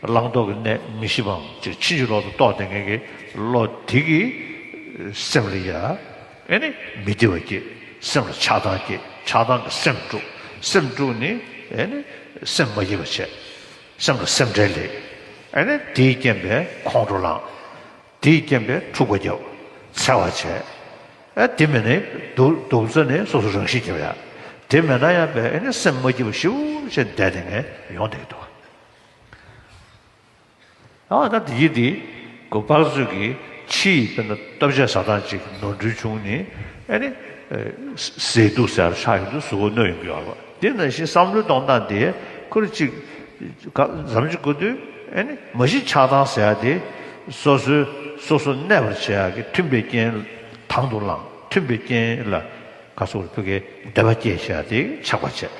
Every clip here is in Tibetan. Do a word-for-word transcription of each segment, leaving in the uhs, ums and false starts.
བླང་དོར་གྱི་གནས་མི་ཤེས་པའམ་ཅིག་ཕྱིན་ཅི་ལོག་ཏུ་རྟོག་བསྡད་མཁན་གྱི་བློ་དེ་གིས་སེམས་ལ་ཡ་ཨེ་ནི་མི་བདེ་བ་སྐྱེད། སེམས་ལ་ཆགས་སྡང་སྐྱེད། ཆགས་སྡང་གིས་སེམས་དཀྲུགས། སེམས་དཀྲུགས་ནས་ཨེ་ནི་སེམས་མ་སྐྱིད་པ་བྱས། སེམས་ལ་སེམས་ཁྲལ་སླེབས། ཨེ་ནི་དེའི་རྐྱེན་པས་ཁོང་ཁྲོ་ལངས། དེའི་རྐྱེན་པས་འཁྲུག་པ་རྒྱབ། འཚེ་བ་བྱས། ཨེ་དེ་མིན་ནས་སྡུག་སྡུག་ཚ་ནས་སོ་སོ་རང་ཤི་རྒྱབ་ཡ། དེ་མེད་ན་ཡང་པས་ཨེ་ནི་སེམས་མ་སྐྱིད་པ་ཞེ་པོ་ཅིག་བསྡད་དེ་ངས་ཡོང་བསྡད་ཀྱི་འདུག་ཨ་ད་དེ་ཡིན་དེ་གོ་པགས་ཚོས་ཀྱི་ཕྱི་ཡི་དཔེར་ན་ལྟོ་ཆས་ཟ་སྟངས་ཅིག་ནོར་འཁྲུལ་བྱུང་ནས་ཨེ་ནི་ཟས་དུག་ཟེར་ཆགས་ཡོང་དུས་གཟུགས་པོ་གནོད་ཡོང་གི་ཡོད་རེད་པ། དེ་ནང་བཞིན་བསམ་བློའི་གཏོང་སྟངས་དེ་ཁོ་རེ་གཅིག་ག་ཟམ་གཅིག་དགོས་དུས་ཨེ་ནི་མ་གཞི་ཆགས་སྡང་ཟེར་ཡ་དེ་སོ་སོའི་སོ་སོ་གནས་པར་བྱེད་ཡ་གི་མཐུན་པའི་རྐྱེན་དང་དུ་བླངས། མཐུན་པའི་རྐྱེན་ལ་ག་སོགས་ཕ་གིའི་འདོད་པ་སྐྱེད་བྱེད་ཡ་དེ་ཆགས་པར་བྱེད།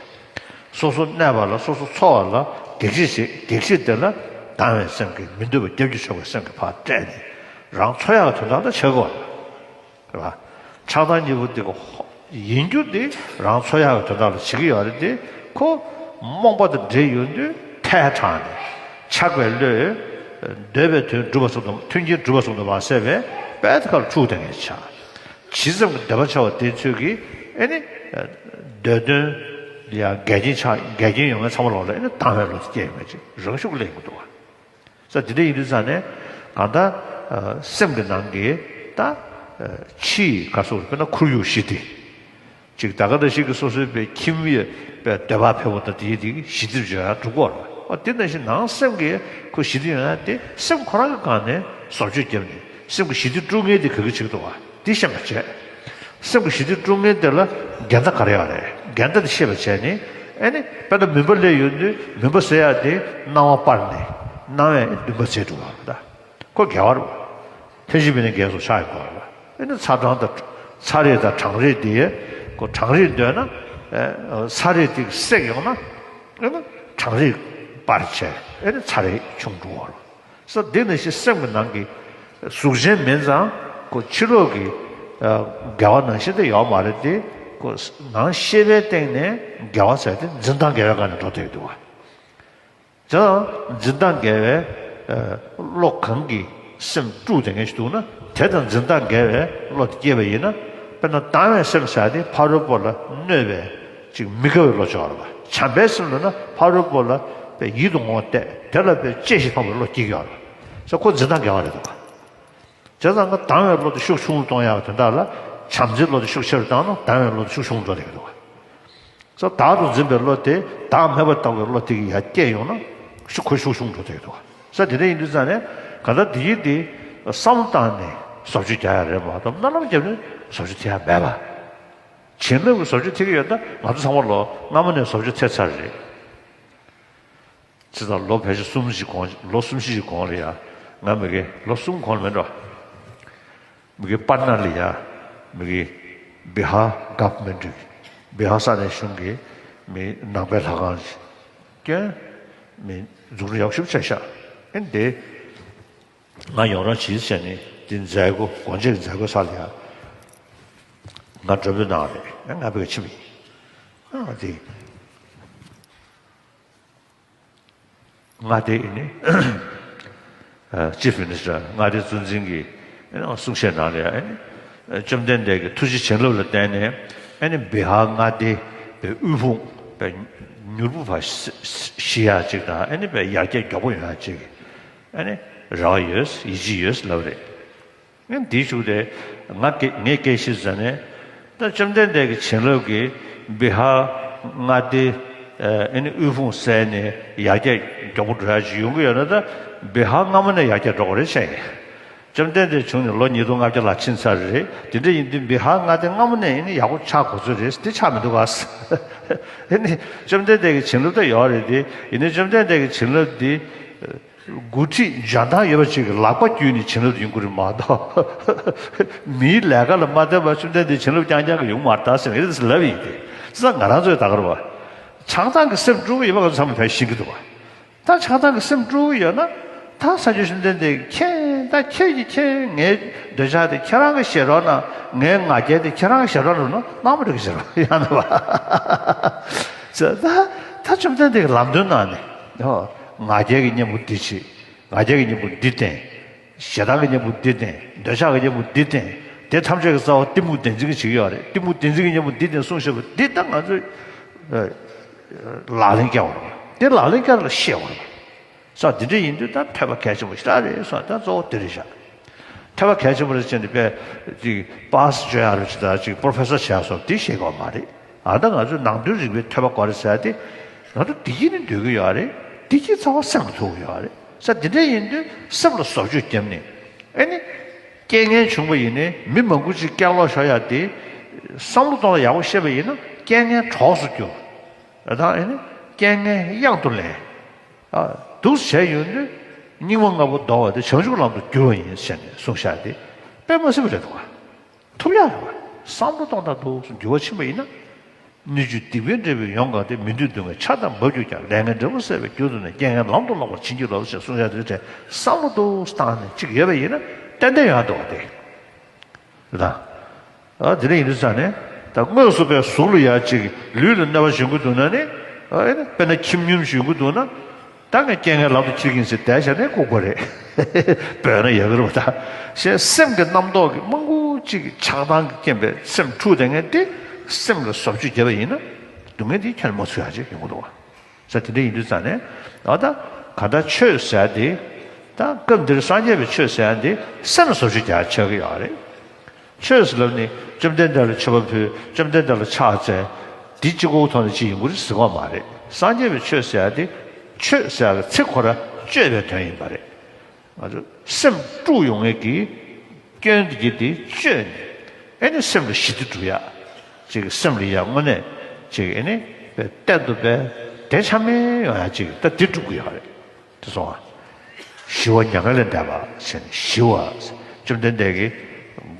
སོ་སོ་གནས་པ་ལ་སོ་སོ་འཚོ་བ་ལ་གེགས་བྱེད་བྱེད། གེགས་བྱེད་དེ་ལ་སྡང་བའི་སེམས་ཀྱིས་མི་འདོད་པ་རྒྱབ་ཀྱིས་ཕྱོགས་པའི་སེམས་ཀྱིས་ཕར་བསྐྲད་ནས་རང་འཚོ་ཡག་གི་དོན་དག་ལ་བྱེད་དགོས་པ་རེད་པ། ཆགས་སྡང་གཉིས་པོ་དེ་ག་ཡིན་རྒྱུ་དེ་རང་འཚོ་ཡག་གི་དོན་དག་ལ་བྱེད་ཀྱི་ཡོད་རེད་དེ་ཁོ་རྨོངས་པ་དང་འདྲེས་ཡོང་དུས་ཐལ་དྲངས་ནས་ཆགས་པའི་བློས་འདོད་པའི་དོན་སྒྲུབ་པ་ཙམ་དུ་མཐུན་རྐྱེན་སྒྲུབ་པ་ཙམ་དུ་མ་ཟད་པའི་དཔལ་དེ་ཁར་འཁྲུག་བསྡད་མཁན་ཆགས། ཇི་ཙམ་གྱི་འདོད་པ་ཆེ་བ་དེ་ཚོས་ཀྱིས་ཨེ་ནི་འདོད་དོན་ཡང་འགལ་རྐྱེན་ཆགས། འགལ་རྐྱེན་ཡོང་མཁན་ཚང་མ་ལོག་ལ་ཨེ་ནི་སྡང་བའི་བློ་དེ་སྐྱེ་ཡོང་མཁན་ཅིག་རང་ཤུགས་ལེན་གྱི་འདུག་བ། ས་དེ་འདྲ་ཡིན་དུས་ཙང་ནས་གང་ལྟར་སེམས་ཀྱི་ནང་གི་ད་ཕྱིའི་ག་སོགས་དཔེར་ན་ཁོར་ཡུག་བཞི་དེ་ཅིག་ད་ག་ད་ཞིག་གི་སོ་སོའི་པའི་ཁྱིམ་ཡོད་པའི་འདོད་པ་འཕེལ་བ་དང་དེའི་དེ་གི་ཞི་བདེ་བྱ་ཡ་འགྲོ་གི་ཡོད་རེད་བ། དེ་ནང་བཞིན་ནང་སེམས་ཀྱི་ཁོ་ཞི་བདེ་ཡོང་ཡ་དེ་སེམས་ཁོ་རང་གི་སྒང་ནས་བཟོ་བཅོས་བརྒྱབ་ནས་སེམས་ཀྱི་ཞི་བདེ་དཀྲུག་མཁན་དེ་ག་གི་ཅིག་འདུག་བ། འདི་ཤེས་པར་བྱས། སེམས་ཀྱི་ཞི་བདེ་དཀྲུག་མཁན་དེ་ལ་འགལ་ཟླ་ག་རེ་ཡོད་རེད། འགལ་ཟླ་དེ་ཤེས་པར་བྱས་ནས་ཨེ་ནི་དཔེར་ན་མུན་པ་སླེབས་ཡོང་དུས་མུན་པ་སེལ་ཡ་དེ་སྣང་བ་སྤར་ནས་སྣང་བས་འདུན་པ་བྱས་འགྲོ་བ་རེད་ད། ཁོ་འགལ་བ་རེད། ཐེག་ཆེན་འབད་ནི་འགལ་སོགས་ཆགས་ཡོང་གི་རེད། ཨེ་ནི་ཚ་གྲང་དང་ཚ་རེག་དང་གྲང་རེག་དེ་ཁོ་གྲང་རེག་འདོད་ན་ཨེ་ཚ་རེག་དེ་བསྲེགས་ཡོང་ན་ཨེ་ནི་གྲང་རེག་སྤར་བྱས་ཨེ་ནི་ཚ་རེག་ཆུང་འགྲོ་བ་རེད། ས་འདི་ནང་བཞིན་སེམས་ཀྱི་ནང་གི་གཟུགས་ཅན་མིན་ཙང་ཁོ་ཕྱི་ལོགས་ཀྱི་ཨ་འགལ་བ་ནང་བཞིན་དུ་ཡོད་མ་རེད་དེ་ཁོ་ནང་ཤེས་པའི་སྟེང་ནས་འགལ་བ་ཟེར་ཏེ་འཛིན་སྟངས་འགལ་བའི་སྒང་ནས་འགྲོ་བསྡད་ཀྱི་འདུག་བ། ད་འཛིན་སྟངས་འགལ་བའི་ཨ་བློ་གང་གིས་སེམས་དཀྲུགས་བསྡད་མཁན་ཞིག་འདུག་ན་དེ་དང་འཛིན་སྟངས་འགལ་བའི་བློ་དེ་སྐྱེས་པ་ཡིན་ན་དཔེར་ན་སྡང་བའི་སེམས་ཟེར་ཏེ་ཕ་རོལ་པོ་ལ་གནོད་པའི་ཅིག་མི་དགའ་བའི་བློ་ཅིག་ཡོད་རེད་བ། བྱམས་པའི་སེམས་ལ་ན་ཕ་རོལ་པོ་ལ་དཔེ་ཡིད་དུ་འོང་བ་བལྟས་དེ་ལ་དཔེ་གཅེས་ཤིང་འཕངས་པའི་བློ་སྐྱེ་གི་ཡོད་རེད། ས་ཁོ་འཛིན་སྟངས་འགལ་བ་རེད་འདུག་ག་བྱས་ཙང་ང་སྡང་བའི་བློ་དེ་ཤུགས་ཆུང་རུ་གཏོང་ཡག་དོན་དག་ལ་བྱམས་བརྩེའི་བློ་དེ་ཤུགས་ཆེ་རུ་བཏང་ན་སྡང་བའི་བློ་དེ་ཤུགས་ཆུང་རུ་འགྲོ་བསྡད་ཀྱི་འདུག་ག་ས་བདག་ཏུ་འཛིན་པའི་བློ་དེ་བདག་མེད་པར་ལྟ་བའི་བློ་དེ་གི་ཡར་སྐྱེས་ཡོང་ན་ཤུགས་ཁོ་ཤུགས་ཆུང་འགྲོ་བསྡད་ཀྱི་འདུག་ག་ས་དེ་འདྲ་ཡིན་དུས་ཙང་ནས་གང་ལྟར་དེ་ཡིན་དེ་བསམ་བློ་བཏང་ནས་བཟོ་བཅོས་རྒྱག་ཡ་རེད་མ་གཏོགས་སྨོན་ལམ་བརྒྱབ་ནས་བཟོ་བཅོས་ཐེབས་ཡ་མེད་པ། བྱིན་རླབས་ཀྱི་བཟོ་བཅོས་ཐེབས་ཀྱི་ཡོད་ན་ང་ཚོ་ཚང་མ་ལོ་སྔ་མོ་ནས་བཟོ་བཅོས་ཐེབས་ཚར་རེད། ཅི་ཙང་ལོ་ཕལ་ཆེར་གསུམ་ཞིག་གོང་ལོ་གསུམ་བཞི་ཞིག་གོང་ལ་ཡ་ང་མི་དགེ་ལོ་གསུམ་གོང་ལ་མེད་འགྲོ། མི་དགེ་པར་ན་ལ་ཡ་མི་དགེ་བི་ཧར་གྷབ་མེན་ཊི་བི་ཧར་ས་གནས་གཞུང་གི་མི་ནང་པའི་ལྷ་ཁང་ཞིག་སྐྱོན་མི་འཛུགས་སྐྲུན་ཡག་ཤོས་ཆགས་ཤག་ཨེ་འདི་ང་ཡོང་རོགས་བྱེད་ཟེར་ནས་འདི་མཛད་སྒོ་སྒོ་འབྱེད་མཛད་སྒོ་ས་ལ་ཡ་ང་མགྲོན་འབོད་གནང་བ་རེད། ཨེ་ང་བི་ག་ཕྱིན་པ་ཡིན། ཨ་འདི། མངའ་སྡེ་ཨེ་ནི་ཅིབ་མི་ནི་སི་ཊར་མངའ་སྡེ་གཙོ་འཛིན་གྱི་ཨེ་ནི་གསུང་བཤད་ནང་ལ་ཡང་ཨེ་ནི་བཅོམ་ལྡན་འདས་ཀྱི་ཐུགས་རྗེ་བྱིན་རླབས་ལ་བརྟེན་ནས་ཨེ་ནི་བི་ཧར་མངའ་སྡེ་པའི་དབུལ་ཕོངས་པའི་མྱུར་པོ་ཕར་ཞི་ཞི་ཡག་ཅིག་དང་ཨེ་ནི་པའི་ཡར་རྒྱས་མགྱོགས་པོ་ཡོང་ཡག་ཅིག་ཨེ་ནི་རེ་བ་ཡོད་ཡིད་ཆེས་ཡོད་ལབ་རེད། ངས་འདིའི་གཞུག་དེ་ང་གི་ངས་སྐད་ཆ་ཟ་ནས་ད་བཅོམ་ལྡན་འདས་ཀྱི་བྱིན་རླབས་ཀྱིས་བི་ཧར་མངའ་སྡེ་ཨ་ནི་དབུལ་ཕོངས་བསལ་ནས་ཡར་རྒྱས་མགྱོགས་པོ་འགྲོ་ཡག་ཅིག་ཡོང་གི་ཡོད་ན་ད་བི་ཧར་སྔ་མོ་ནས་ཡར་རྒྱས་འགྲོ་དགོས་རེད་བཤད་ཡིན། བཅོམ་ལྡན་འདས་བྱུང་ནས་ལོ་ཉིས་སྟོང་ལྔ་བརྒྱ་ལྷག་ཕྱིན་ཚར་རེད། དེ་འདྲ་ཡིན་དུས་བི་ཧར་མངའ་སྡེ་སྔ་མོ་ནས་ཡིན་ན་ཡག་པོ་ཆགས་དགོས་ཚོད་རེད། དེ་ཆགས་མི་འདུག་ག་ཨ་ནི་བཅོམ་ལྡན་འདས་ཀྱི་བྱིན་རླབས་ད་ཡོད་རེད་དེ་ཡིན་ནའི་བཅོམ་ལྡན་འདས་ཀྱི་བྱིན་རླབས་འདི། འགོ་ཁྲིད་འཇོན་ཐང་ཡོད་པ་ཅིག་གི་ལག་པ་བརྒྱུད་ནས་བྱིན་རླབས་ཡོང་གི་རེད་མ་གཏོགས། མིའི་ལས་ཀ་ལ་མ་བརྟེན་པར་བཅོམ་ལྡན་འདས་བྱིན་རླབས་རྐྱང་རྐྱང་གི་ཡོང་མ་རེད་ད་ཟེར་ངས་དེ་ལབ་ཡིན་ཏེ། ཙང་ང་རང་ཚོས་ད་ག་རེད་བ། ཆགས་སྡང་གི་སེམས་དཀྲུག་གི་ཡོད་པ་ང་ཚོ་ཚང་མས་ཕལ་ཤེས་ཀྱི་འདུག་བ། ད་ཆགས་སྡང་གི་སེམས་དཀྲུག་གི་ཡོད་ན། ད་ས་སྐྱ་བཅོམ་ལྡན་འདས་ཀྱིས་མཁྱེན་ད་ཁྱེད་ཀྱིས་མཁྱེན་ངའི་འདོད་ཆགས་དེ་ཁྱེད་རང་གིས་བཞེས་རོགས་གནང་ངའི་ང་རྒྱལ་དེ་ཁྱེད་རང་གིས་བཞེས་རོགས་གནང་ན་གནང་མ་འགྲིག་གི་ཟེར་བ་ཡང་མེད་པ། ད་ད་བཅོམ་ལྡན་འདས་ཀྱིས་ལམ་སྟོན་གནང་ནས། ཨོ། ང་རྒྱལ་གྱི་གཉེན་པོ་འདི་བྱེད། ང་རྒྱལ་གྱི་གཉེན་པོ་འདི་བསྟེན། ཞེ་སྡང་གི་གཉེན་པོ་འདི་བསྟེན། འདོད་ཆགས་ཀྱི་གཉེན་པོ་འདི་བསྟེན། དེ་ཐམས་ཅད་ཀྱི་རྩ་བ་གཏི་མུག་བདེན་འཛིན་གྱིས་བྱེད་ཀྱི་ཡོད་རེད། གཏི་མུག་བདེན་འཛིན་གྱི་གཉེན་པོ་འདི་བསྟེན་གསུངས་བཞག་པ་འདི་ད་ང་ཚོས་ལག་ལེན་བསྐྱལ་བ་རེད། དེ་ལག་ལེན་བསྐྱལ་ལ་ཤེས་པ་རེད། སོ་འདི་འདྲ་ཡིན་དུས་ད་ཐོས་པ་གལ་ཆེན་པོ་ཞེ་དྲག་རེད་སོ། ད་གཙོ་བོ་འདི་རེད་ཤག་ཐོས་པ་གལ་ཆེན་པོ་རེད་ཟེར་ནས་པས་ཅིག་པཱ་སི་བྱོས་ཡ་རེད་ཅིག་ད་ཅིག་པོ་རོ་ཕེ་སར་བྱས་སོ་འདི་ཤེས་དགོས་མ་རེད། ཨ་ད་ང་ཚོས་ནང་དོན་རིག་པའི་ཐོས་པ་དགོས་རེད་ཟེར་ཏེ། ང་ཚོ་བདེ་སྐྱིད་ནི་འདོད་ཀྱི་ཡོད་རེད། བདེ་སྐྱིད་རྩ་བ་སེམས་ལ་ཐུག་གི་ཡོད་རེད། ས་འདི་འདྲ་ཡིན་དུས་སེམས་ལ་བཟོ་བཅོས་བརྒྱབ་ནས། ཨེ་ནི། རྐྱེན་ངན་བྱུང་བ་ཡིན་ནའི་མི་མང་པོ་ཅིག་སྐྱག་ལོག་ཤོར་ཡ་དེ། བསམ་བློ་གཏོང་ལ་ཡག་པོ་ཤེས་པ་ཡིན་ན་རྐྱེན་ངན་གྲོགས་སུ་འགྱུར། ད་ཨེ་ནི། རྐྱེན་ངན་གཡང་དུ་ལེན། ཨ། འདུག་བྱས་ཡོང་དུས་སྙིགས་མ་ལྔ་པོ་ཟློག་པ་དེ་བྱང་ཆུབ་ལམ་དུ་བསྒྱུར་བ་ཡིན་ཟེར་ནས་གསུངས་བཞག་དེ་དཔེ་མ་སྲིད་པ་རེད་འདུག་ག་ཐུབ་ཡག་རེད་བ། བསམ་བློ་གཏོང་སྟངས་འདུག་སེ་འགྱུར་བ་ཕྱིན་པ་ཡིན་ན། སྣོད་བཅུད་སྡིག་པའི་འབྲས་བུས་ཡོངས་གང་སྟེ། མི་འདོད་སྡུག་བསྔལ་ཆར་ལྟར་འབབ་གྱུར་ཀྱང་། ལས་ངན་འབྲས་བུ་ཟད་པའི་རྒྱུ་དེ་ནི། རྐྱེན་ངན་ལམ་དུ་བསླངས་པར་བྱིན་གྱིས་རློབས་ཟེར་གསུངས་ཡག་དེ་བྱས་བསམ་བློ་འདུག་སེ་བཏང་ནས་ཅིག་ཡོད་པ་ཡིན་ན་ཏན་ཏན་ཡོང་འདུག་བ་དེ། རེད་ད། ཨ་དེ་འདྲ་ཡིན་དུས་ཙང་ནས་ད་དངོས་སུ་པའི་གཟུགས་ལ་ཡ་ཅིག་ལུས་ལ་གནོད་པ་བྱུང་གི་འདུག་ན་ནི། ཨ་ཨེ་ན་དཔེར་ན་ཁྱི་སྨྱོན་བྱུང་གི་འདུག་ན། ད་ངས་རྐྱེན་ངན་ལམ་དུ་ཁྱེར་གྱིན་ཟེར་བསྡད་བཞག་ནས་ལྐུགས་པ་རེད། འབོད་ན་ཡག་གི་རེད་པ། ད་གཞན་སེམས་ཀྱི་རྣམ་རྟོག་གི་རྨང་གུ་གཅིག་གི་ཆགས་སྡང་གི་རྐྱེན་པས་སེམས་འཁྲུགས་བསྡད་མཁན་དེ་སེམས་ལ་བཟོ་བཅོས་བརྒྱབ་པ་ཡིན་ན་སྡུག་བསྔལ་དེ་ཁྱོན་ནས་མ་ཚུད་ཡག་ཅིག་ཡོང་གི་འདུག་བ། ས་དེ་འདྲ་ཡིན་དུས་ཙང་ནས་ཨ་ད་ག་ད་ཆོས་ཟེར་ཡ་དེ། ད་སྐབས་འདིར་སངས་རྒྱས་པའི་ཆོས་ཟེར་ཡ་དེ་སེམས་ལ་བཟོ་བཅོས་རྒྱག་ཆགས་ཀྱི་ཡོད་རེད། ཆོས་ཟེར་ལབ་ནི་བཅོམ་ལྡན་འདས་ལ་མཆོད་པ་ཕུལ། བཅོམ་ལྡན་འདས་ལ་ཕྱག་འཚལ། འདི་གཅིག་པོའི་ཐོག་ནས་ཅི་ཡིན་དགོས་རེད་ཟེར་གོ་མ་རེད། སངས་རྒྱས་པའི་ཆོས་ཟེར་ཡ་དེ། ཆོས་ཟེར་ཡ་གི་ཚིག་ཁོ་ར་བཅོས་པའི་དོན་ཡིན་པ་རེད། ང་ཚོ་སེམས་དཀྲུགས་ཡོང་ངེས་ཀྱི་སྐྱོན་དེ་གི་དེ་བཅོས་ནས་ཨེ་ནི་སེམས་ལ་ཞི་བདེ་སྒྲུབ་ཡ། ཅིག་སེམས་ལ་ཡ་དངོས་གནས་ཅིག་ཨེ་ནི་བས་གཏན་དུ་བས་བདེ་ཆ་མེད་ཡོང་ཡ་ཅིག་ད་དེ་སྒྲུབ་ཀྱི་ཡོད་རེད། དེ་སོང་ང་། ཞི་བ་མྱ་ངན་ལས་འདས་པ་ཟེར་ནས་ཞི་བ། བཅོམ་ལྡན་འདས་ཀྱིས་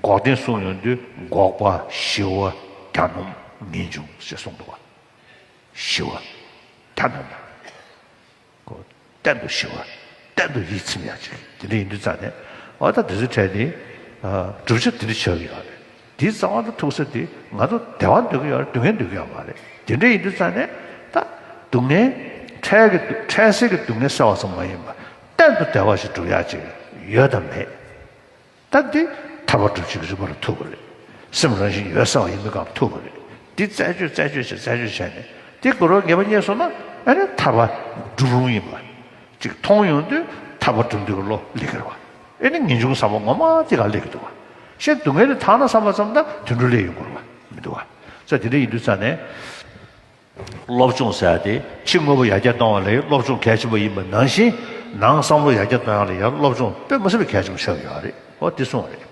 འགོག་བདེན་གསུངས་ཡོང་དུས་འགོག་པ་ཞི་བ་གྱ་ནོམ་ངེས་འབྱུང་ཟེར་གསུངས་འདུག་བ། ཞི་བ་གྱ་ནོམ་པ། གཏན་དུ་ཞི་བ། གཏན་དུ་ཡིད་ཚིམ་ཡག་ཅིག་དེ་འདྲ་ཡིན་དུས་ཙང་ནས་ཨོ་ད་དེ་ཚོའི་གྲས་དེ། གྲུབ་ཆ་དེ་འདྲ་ཆགས་ཀྱི་ཡོད་རེད། དེའི་རྩ་བ་དང་ཐུག་ས་དེ་ང་ཚོ་བདེ་བ་འདོད་ཀྱི་ཡོད་རེད། སྡུག་བསྔལ་འདོད་ཀྱི་ཡོད་མ་རེད། དེ་འདྲ་ཡིན་དུས་ཙང་ནས་ད་སྡུག་བསྔལ། འཕྲལ་གྱི་འཕྲལ་སེལ་གྱི་སྡུག་བསྔལ་བསལ་བ་ཙམ་མ་ཡིན་པར་གཏན་དུ་བདེ་བ་ཞིག་སྒྲུབ་ཡག་ཅིག་ཡོད་དམ་མེད། ད་འདི་ཐར་པ་སྒྲུབ་བྱེད་ཀྱི་རིམ་པ་ལ་ཐུག་པ་རེད། སེམས་རང་བཞིན་འོད་གསལ་བ་ཡིན་པའི་སྒང་ཐུག་པ་རེད། འདི་རྩད་གཅོད་རྩད་གཅོད་བྱས་རྩད་གཅོད་བྱས་ནས་འདི་གོ་རོ་ངེས་པ་རྙེད་སོང་ན་ཨ་ནི་ཐར་པ་སྒྲུབ་རུང་ཡིན་པ། ཅིག་མཐོང་ཡོང་དུས་ཐར་པ་སྒྲུབ་འདོད་ཀྱི་བློ་སླེབས་ཀྱི་རེད་བ། ཨེ་ནི་ངེས་འབྱུང་ཟབ་མོ་ངོ་མ་དེ་ག་སླེབས་ཀྱི་འདུག་བ། གཞན་སྡུག་བསྔལ་དེ་ཐར་ན་བསམ་པ་ཙམ་ད་དུད་འགྲོ་སླེབས་ཡོང་གི་རེད་བ། མི་འདུག་བ། ས་དེ་འདྲ་ཡིན་དུས་ཙང་ནས། སློབ་སྦྱོང་ཟེར་ཡ་དེ་ཕྱི་དངོས་པོ་ཡར་རྒྱས་གཏོང་བ་ལ་སློབ་སྦྱོང་གལ་ཆེན་པོ་ཡིན་པ་ནང་བཞིན། ནང་བསམ་བློ་ཡར་རྒྱས་གཏོང་ཡ་ལ་ཡང་སློབ་སྦྱོང་དཔེ་མི་སྲིད་པའི་གལ་ཆེན་པོ་ཆགས་ཡོད་རེད། འོ་དེ་གསུངས་པ་རེད།